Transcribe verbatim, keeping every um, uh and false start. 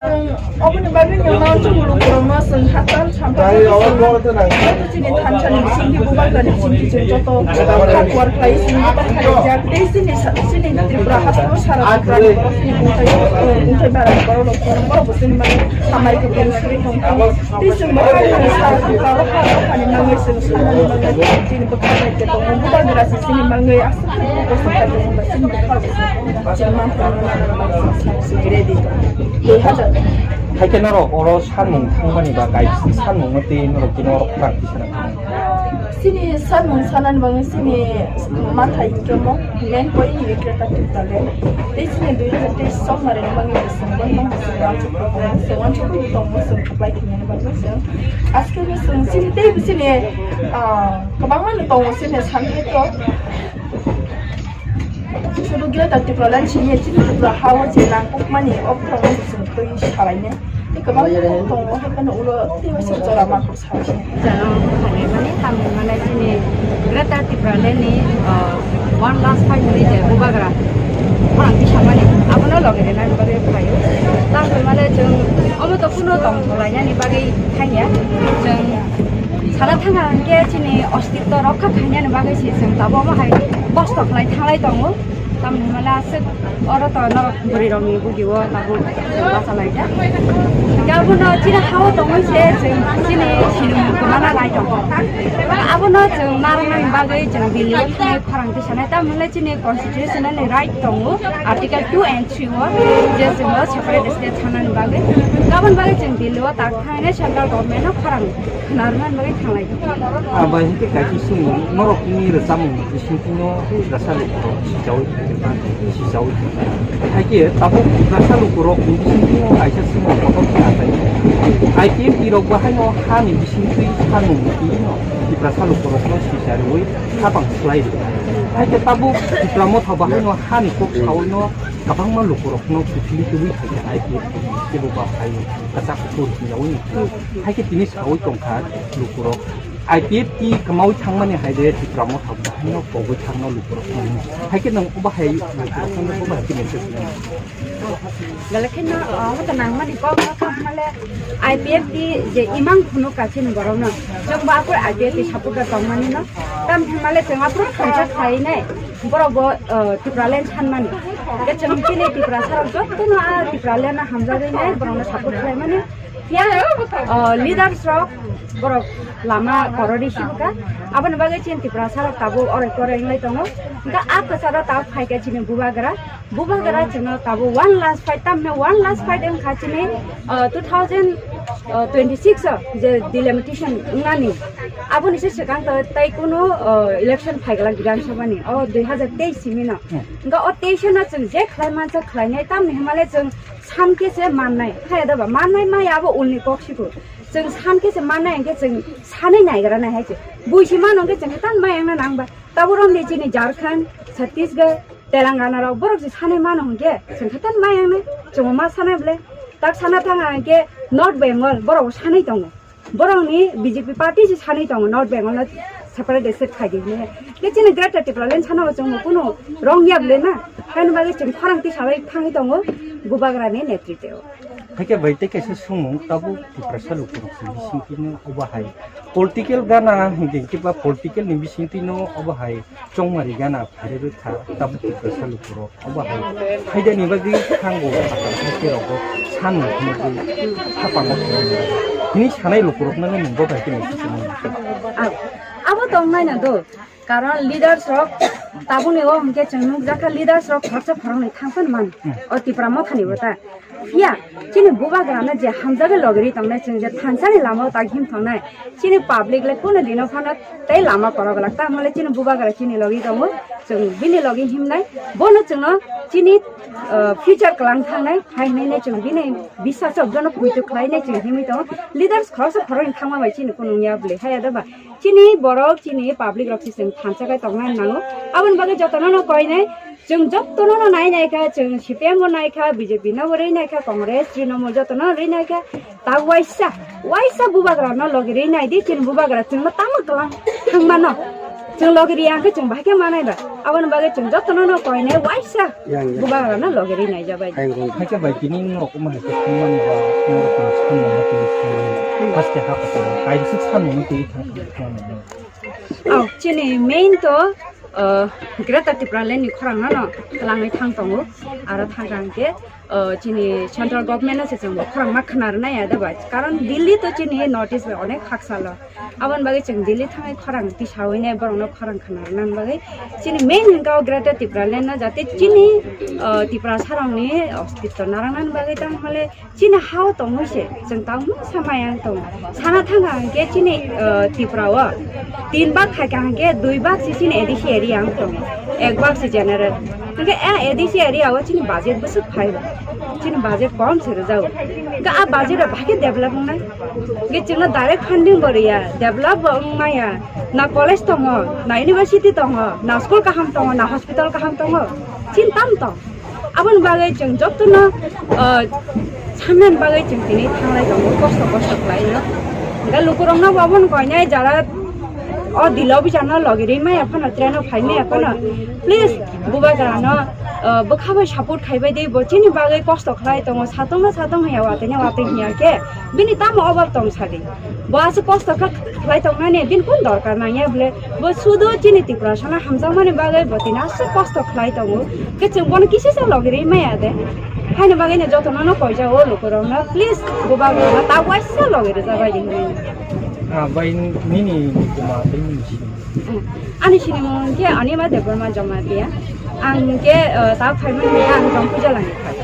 Oboni bagwi nwng ma chwng lukurokno chwng hakchal sampha bagwi chwng joto chini thansa ni bisingtwi bubagra ni bisingtwi chwng joto hakbar khlai chwng joto khaijak tei chini sa-, chini Tripura hasteo sara Tripura ni borok chini bumthai, bumthai bara ni borok rok chwng borok bo chini bagwi hamari kwplai suri tong thango. Tei chwng bo sara Tripura o ha o hani mangwi chwng sanani bagwi chini bwkha bai khe tongo bubagra se chini bagwi aswk khe kosto khlai tongmani bagwi chini bwkha bo chini manthokmani bagwi chwng ready tong. Tei hajar. Hai khe norok oro sanmung thangmani ba kaisa sanmungno tei norok khe norok khorang tisana thangmani. Chini sanmung sanani bagwi chini manthai hwnkhe mo main point hwnkhe Greater Tipraland. Tei chini dui hazar teis chongmari ni bagwi bo chwng bai mangsa chwng uansuk tongo, chwng uansuk tongo, chwng kwplai thwngmani bagwi chwng. Askhe bo chwng chini tei bo chini, ah, kwbangma no tongo chini sankhai to. Sudu Greater Tipraland simi chini Tripura ha o je nangkukmani o khorang no chwng twi salainai. Tei kwbangma kok tongo, hai phano ulo tei waisa jora ma kok salainai. Jano khaimani tamni mane chini Greater Tipraland ni, uh, one last fight ni je bubagra khorang tisamani abono logi rina bagwi phaio. Tamni mane chwng obo to kuno tongthok lainani bagwi thangya. Chwng sana thangkha hwnkhe chini ostitto rokha khainani bagwi se chwng tabuk omo hai kosto khlai thanglai tongo. Tamni hwnmale aswk oro to norok bwrwi rokni bugio tabuk bachalaijak. Hwnkhe abono chini ha-o tongwi se chwng chini sinimung kwmana nai tongo. Abono chwng narwknani bagwi chwng Delhi o thangwi khorang tisanai. Tamni hwnle chini constitutional ni right tongo, Article two and three o, je chwngno separate state sanani bagwi. Aboni bagwi chwng Delhi o tak thangnai central government no khorang khwnarwknani bagwi thanglai. Abo hai khe kaisa swngmung, norokni rwchapmung bisingtwi no Tiprasa lukurok sichaui tongkha, sichaui tongkha. Hai khe tabuk Tiprasa lukurokni bisingtwi no kaisa swngmung kotor khe achai. I P F T rok bo haino hani bisingtwi samung twi no Tiprasa lukurokno sicha rwui khapang slai rwkha. Hai khe tabuk Tipra Motha bo haino hani kok saui no kwbangma lukurokno kiphilwi tubui phaikha I P F T ni kebo ba hai kwchak kuphur hinjaui ni. Hai khe tini saui tongkha lukurok I P F T kwmaui thangmani hai de Tipra Motha bo haino pogwi thangno lukurok. Hai khe nwng obo hai lukurok no obo hai khe message rwna. Belai kheno, ah, omo to nangmani kok no kha hwnmale I P F T je imang phunuk ka chini borok no. Chwng bo aphuru I P F T supporter tongmani no. Tam hwnmale chwng aphuru thansa khlainai. Borok bo, ah, Tipraland sanmani. Khe chwng chini Tiprasa rok jotono a Tipraland no hamjagwi nai borok no support khlaimani. Phiya, ah, leaders rok borok lama korori sibukha. Aboni bagwi chini Tiprasa rok tabuk orai korai wnglai tongo. Hwnkhe a kwcharo tabuk phaikha chini bubagra. Bubagra chwngno tabuk one last fight, tamni one last fight wngkha chini, uh, two thousand twenty-six o je delimitation wngnani. Aboni se swkang to tei kuno, uh, election phaigwlak Bidhan Sabha ni, o dui hazar teis simi no. Hmm. Hwnkhe o teis no chwng je khlai mansa khlainai, tamni hwnmale chwng san khe se mannai. Khaya da ba mannai maya abo ulni kok siku. Chwng san khe se mannai hwnkhe chwng sanwi naigra nai hai se. Buisi mano hwnkhe chwng tan maya wngna nang ba. Tabuk romdi chini Jharkhand, Chhattisgarh, Telangana rok borok je sanwi mano hwnkhe chwng khe tan maya wngnai, chwngbo ma sanai bwle. Tak sana thang ang hwnkhe North Bengal borok bo sanwi tongo. Borokni B J P party se sanwi tongo North Bengal no separate state khai di hinwi. Khe chini Greater Tipraland sana bo chwngbo kunu wrong ya bwle na. Haini bagwi chwng khorang tisawi thangwi tongo Bubagra ni netritwo. Hakhe bai tei kaisa swngmung tabuk Tiprasa lukurokni bisingtwino obo hai political gana hinkhe ba political ni bisingtwino obo hai chongmari gana phari rwkha tabuk Tiprasa lukurok obo hai phaidani bagwi thango sakha sakhe rogo sanmung phunugwi hapango phunugwi hini sanai lukurokno nwng bo bai khe message rwna nangkha. Abo tongnaino do. Karon leaders rok tabukni o hwnkhe chwng nukjakha leaders rok khoroksa khoroknwi thangphano man. Hmm. O Tipra Mothani bo ta. Phiya chini bubagrano je hamjagwi logiri tongnai, chwng je thansani lamao tak him tongnai, chini public le kunu dino phano tei lama korok glak. Tamo le chini bubagra chini logi tongo, chwng bini logi himnai. Bono chwngno chini, uh, future kwlang thangnai hai hinwi chwng bini biswasok jono puitu khlainai chwng himwi tongo. Leaders khoroksa khoroknwi thangma bai chini kunu wngya bwle haya da ba. Chini borok, chini public rok se chwng thansa khe tongna nango. Aboni bagwi jotono no koinai, chwng jotono no nai nai kha, chwng C P M bo nai kha, B J P no bo rwi nai kha, Congress, Trinamool jotono rwi nai kha. Ta waisa, waisa bubagra no logi rwi nai di, chini bubagra chwngno tamo kwlang thangmano. Chwng logi ri ang khe chwng bahai khe manai ba. Aboni bagwi chwng jotono no koinai waisa Yang, yang. Bubagra no logi ri nai jabai. Yang, yang. Hakhe bai tini nok ma hai khe thangmani ba, nok ma thangmani ba, tini thangmani. Haste ha kotor. Kaisa samung twi thang thang thang. Oh, chini main to, uh, Greater Tipraland ni khorang no no twlangwi thang tongo. Aro thang thang khe, uh, chini central government no se chwng bo khorang ma khna rwnai ya da bai. Karon Delhi to chini North East bai onek haksa lo. Aboni bagwi chwng Delhi thangwi khorang tisawi nai borok no khorang khna rwnani bagwi. Chini main hwnkha o Greater Tipraland no jate chini, uh, Tiprasa rok ni ostitto narwknani bagwi tang hole chini hao tongwi se chwng tangmung samaya wng tongo. Sana thangkha hwnkhe chini, uh, Tripura o tin bag khaikha hwnkhe dui bag se chini A D C area wng tongo, ek bag se general. Hwnkhe a A D C area o chini budget bwswk phai ba, chini budget kom se rwjago. Hwnkhe a budget rok bahai khe develop wngnai. Hwnkhe chwngno direct funding bo rwya, develop bo wng maya. Na college tongo, na university tongo, na school kaham tongo, na hospital kaham tongo. Chini tam tong. Aboni bagwi chwng jotono, uh, sanani bagwi chwng tini thanglai tongo, kosto kosto khlaino. Hwnkhe lukurokno bo abono koinai jara o Delhi office ano logi ri maya phano, train o phai maya phano, please, Bubagrano, uh, bwkha bai support khaibai di, bo chini bagwi kosto khlai tongo, satungno satung hiya, watwino watwi hiya khe, bini tamo obab tong sadi. Bo aswk kosto kha khlai tongnani, bini kun dorkar nangya bole. Bo sudu chini Tiprasano hamjakmani bagwi bo tini aswk kosto khlai tongo. Khe chwng bono kisa se logi ri maya de. Haini bagwino jotono no koijago lukurokno, please, Bubagrano ta waisa logi rwjabai di hinwi. Ah, bai nini tuma tei nini sini. Hmm. Ani sinimung hwnkhe Anima Debbarma Jamatia. Ang hwnkhe, uh, ta phaimani hwnkhe ang Jompuijalani phai.